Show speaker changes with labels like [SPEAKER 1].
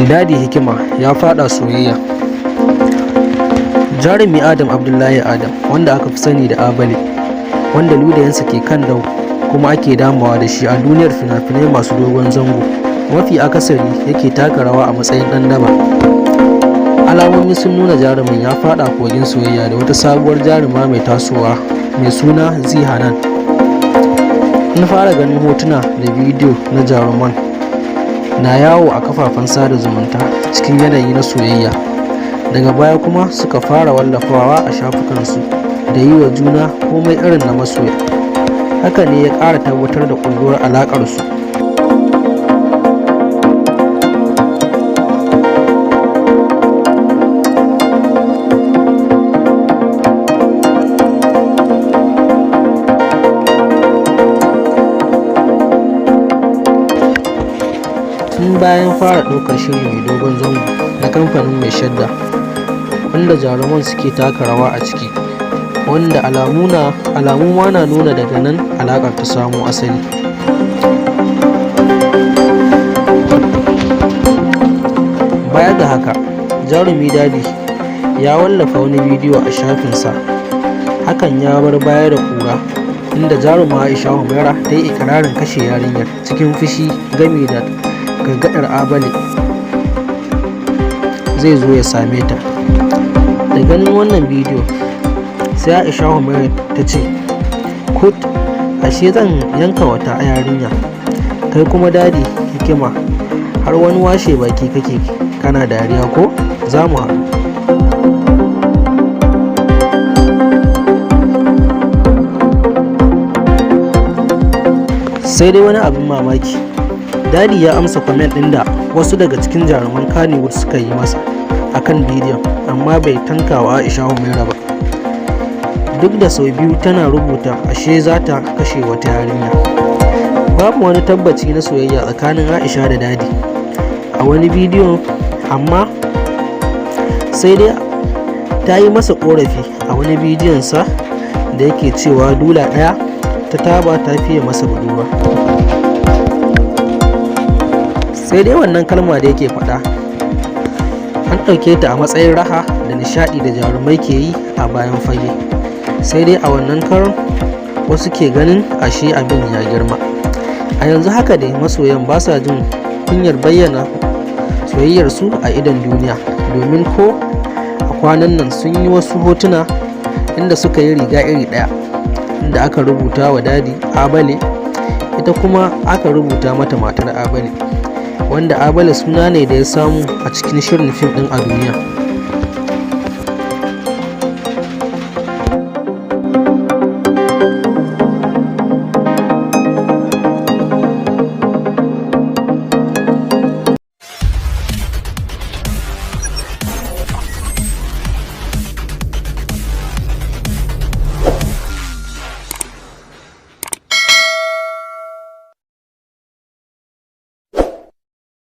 [SPEAKER 1] Dadi Hikima ya faɗa soyayya. Jarumi Adam Abdullahi Adam, wanda aka fi sani da Abale, wanda ludayinsa ke kan dau kuma ake damawa da shi a duniyar fina-finai masu dogon zango, mafi akasari yake taka rawa a matsayin ɗan daba. Alamomi sun nuna jarumin ya faɗa kogin soyayya da wata sabuwar jaruma mai tasowa mai suna Zee Hanan. An fara ganin hotuna da bidiyo na jaruman na yawo a kafafen sada zumunta cikin yanayi na soyayya. Daga baya kuma suka fara wallafawa a shafukansu da yi wa juna komai irin na masoya. Haka ne ya ƙara tabbatar da ƙulluwar alaƙarsu. Tun bayan fara ɗaukar shiri mai dogon zango na kamfanin Mai Shadda, wanda jaruman suke taka rawa a ciki, wanda alamu ma na nuna daga nan alaƙar ta samo asali. Baya ga haka, jarumi Dadi ya wallafa wani bidiyo a shafinsa, hakan ya bar baya da ƙura, inda jaruma Aisha Humaira ta yi iƙirarin kashe yarinyar cikin fushi gami da gargaɗar Abale zai zo ya same ta. Da ganin wannan bidiyo, sai Aisha Humaira ta ce, "Kut, ashe zan yanka wata yarinya, kai kuma Dadi Hikima har wani washe baki kake kana dariya ko? Za mu haɗu." Sai dai wani abin mamaki, Dadi ya amsa comment ɗin da wasu daga cikin jaruman Kannywood suka yi masa a kan bidiyon, amma bai tanka wa Aisha Humaira ba. Duk da sau biyu tana rubuta ashe za ta kashe wata yarinya. Babu wani tabbaci na soyayya tsakanin Aisha da Dadi a wani bidiyon, amma sai dai ta yi masa ƙorafi a wani bidiyonsa da yake cewa dula ɗaya ta taba ta fiye masa budurwa. Sai dai wannan kalma da yake faɗa an ɗauke ta a matsayin raha da nishaɗi da jarumai ke yi a bayan fage. Sai dai a wannan karon wasu ke ganin ashe abin ya girma. A yanzu haka dai masoyan ba sa jin kunyar bayyana soyayyarsu a idon duniya, domin ko a kwanan nan sun yi wasu hotuna inda suka yi riga iri ɗaya, inda aka rubuta wa Dadi Abale, ita kuma aka rubuta mata matar Abale, wanda Abale suna ne da ya samu a cikin shirin fim ɗin A Duniya.